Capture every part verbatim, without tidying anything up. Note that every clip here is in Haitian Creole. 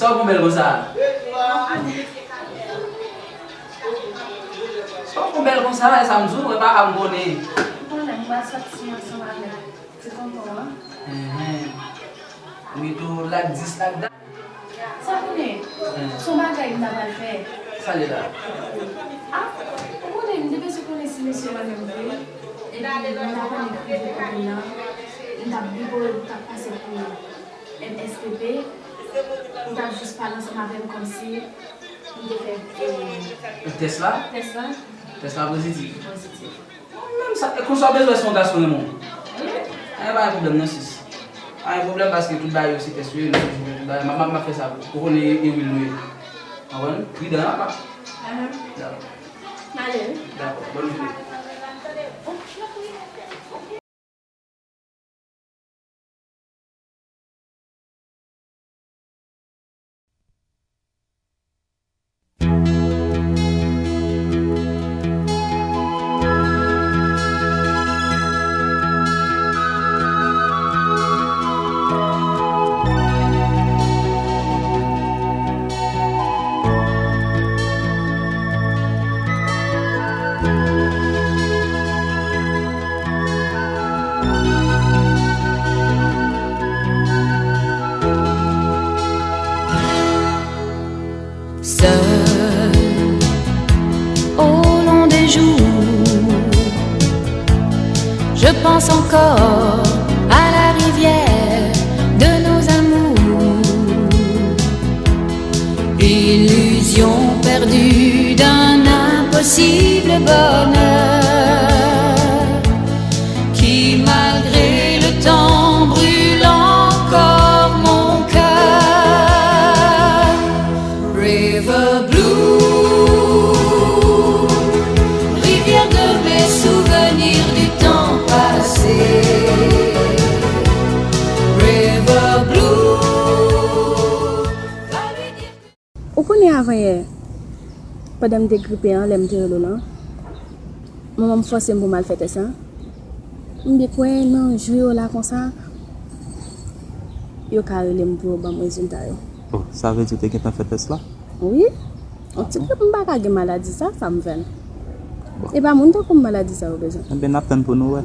Sa w konn bèl konsa? Sa w konn bèl konsa, e sa m di w, e pa a m konnen. M konnen, m pral sòti ansanm avèk ti tonton an. Enhen. Wi, tou lak dis, lak dat. Sa konnen, se yon bagay m ta pral fè. Sa l ye la? A, ou konnen, m te bezwen konnen si mesye renmen m vre. Epi, m ta konnen ki kote l nan. M t ap bipo, m t ap pase pou M S P P, ou t ap jis pale ansanm avè m kòmsi m te fè, e, tès la? Tès la. Tès la pozitif? Pozitif. Menm sa, e konsa w bezwen wè si yon gason renmen w. Wi. Anyen, pa gen pwoblèm non, sis. Pa gen pwoblèm, paske tout bagay yo se tès yo ye, nou toujou fè tout bagay. M ap, m ap, m ap fè sa pou, pou konnen e, e wi l nou ye. Konprann? Pridan, apa. Ahan. Dakò. M ale wi. Dakò, bòn jounen. Seul au long des jours, je pense encore à la rivière de nos amours. Illusion perdue d'un impossible bonheur qui, malgré le temps, brûle encore mon cœur. River Blue, rivière de mes souvenirs du temps passé. River Blue, va lui dire. Ou konnen avanyè, pandan m te gripe an, lè m te rele w lan, manman m fòse m pou m al fè tès la. M byen kwè nan jou yo la konsa, yo ka rele m pou yo ban m rezilta yo. Oh, sa vle di w te gentan fè tès la? Wi. Yon ti gripe, m pa ka gen maladi sa, sa m fè l. Bon. E pa moun tankou m maladi sa yo bezwen. Enben, n ap tann pou nou wè.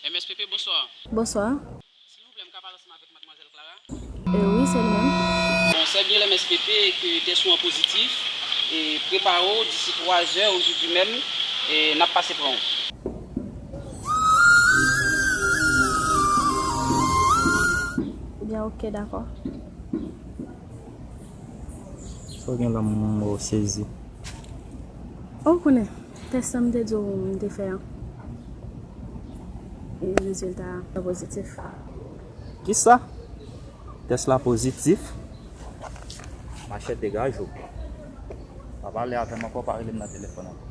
M S P P, bonswa. Bonswa. Silvouplè, m ka pale ansanm avèk madmwazèl Clara? E wi, se li menm. Bon, sè byen M S P P ke tès ou an pozitif. E prepare w, disi twa zè, ojodi menm, e n ap pase pran w. Ebyen, oke, dakò. Sa w gen la, m wè w sezi. Ou konnen, tès la m te di w m te fè an, e rezilta a pozitif. Kisa? Tès la pozitif? Machè, degaje w. Pa pale avè m ankò, pa rele m nan telefòn ankò.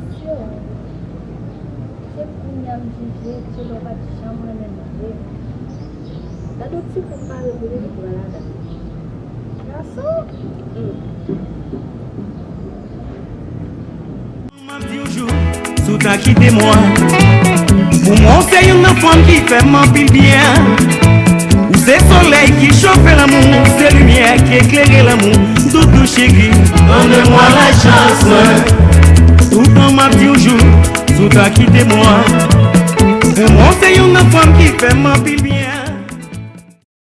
Mesye, se kounye a m jije, se lè w pa t janm renmen m vre. Gade yon ti kou m pa regle li pran ladan. Gason! Hmm. M ap di w jou, si w ta kite mwen. Pou mwen, w se youn nan fanm ki fè m anpil byen. Ou se solèy ki chofe lanmou, ou se limyè ki eklere lanmou. Doudou cheri, donne-moi la chance, mwen. Toutan m ap di w jou, si w ta kite mwen. Pou mwen, w se youn nan fanm ki fè m anpil byen.